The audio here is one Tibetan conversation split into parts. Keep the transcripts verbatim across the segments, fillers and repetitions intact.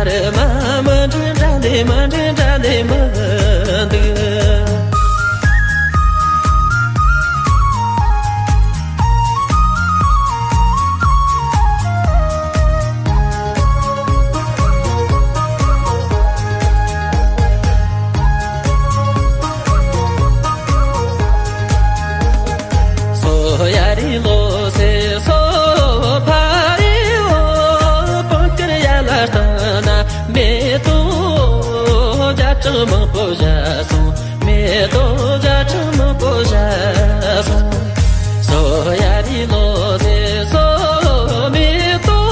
རེ་མ་མི་འགྲིག་འདྲ་ལེ་མི་འགྲིག་འདྲ་ལེ་མི་འདུག་སོ་ཡ་རི་ལོ་སེ་སོ་ཕ་རི་འོ། པང་ཀིར་ཡ་ལ་བཏང་ན་མེ་ཏོག་བརྒྱ་ཕྲག་མང་པོ་བཞད་སོང་། མེ་ཏོག་བརྒྱ་ཕྲག་མང་པོ་བཞད་སོང་། སོ་ཡ་རི་ལོ་སེ་སོ་མེ་ཏོག་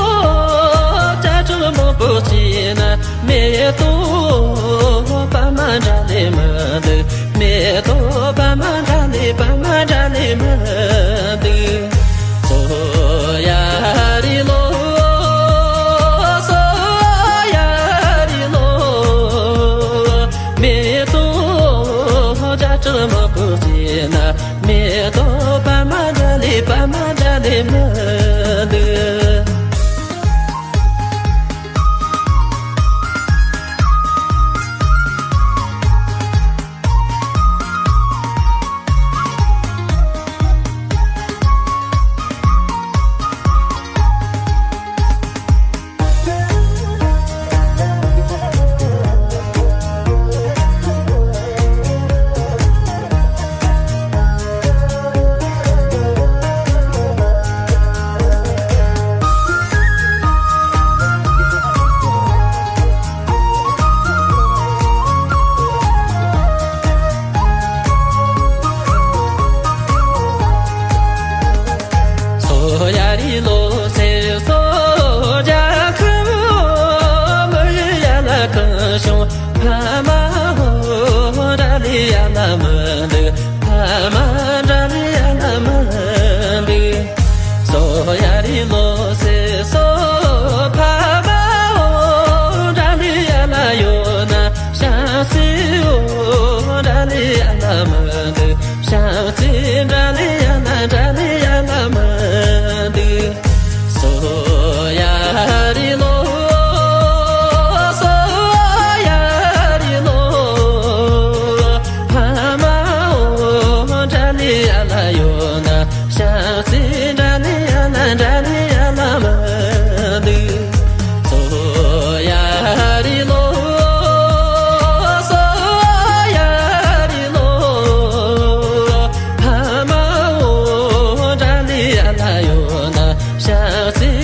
བརྒྱ་ཕྲག་མང་པོ་སྐྱེས་ན། མེ་ཏོག་པདྨ་འདྲ་ལེ་མི་འདུག་མེ་ཏོག་པདྨ་འདྲ་ལེ་པདྨ་འདྲ་ལེ་མི་འདུག་སོ་ཡ་རི་ལོ། སོ་ཡ་རི་ལོ། མེ་ཏོག་བརྒྱ་ཕྲག་མང་པོ་སྐྱེས་ན། མེ་ཏོག་པདྨ་འདྲ་ལེ་པདྨ་འདྲ་ལེ་མི་འདུག་སོ་ཡ་རི་ལོ་སེ་སོ་རྒྱལ་ཁབ་མི་ཡི་ཡ་ལ་གང་བྱུང་། ཕ་མ་འོ་འདྲ་ལེ་ཡ་ལ་མི་འདུག་ཕ་མ་འདྲ་ལེ་ཡ་ལ་མི་འདུག་སོ་ཡ་རི་ལོ་སེ་སོ་ཕ་མ་འོ་འདྲ་ལེ་ཡ་ལ་ཡོད་ན། ཤ་སི་འོ་འདྲ་ལེ་ཡ་ལ་མི་འདུག་ཤ་སི་འདྲ་ལེ་ཡ་ལ་འདྲ་ལེ་ཡ་ལ་མི་འདུག་སོ་ཡ་རི་ལོ། སོ་ཡ་རི་ལོ། ཕ་མ་འོ་འདྲ་ལེ་ཡ་ལ་ཡོད་ན། ཤ་སི་འདྲ་ལེ་ཡ་ལ་འདྲ་ལེ་ཡ་ལ་མི་འདུག་སོ་ཡ་རི་ལོ། སོ་ཡ་རི་ལོ། ཕ་མ་འོ་འདྲ་ལེ་ཡ་ལ་ཡོད་ན། ཤ་སི་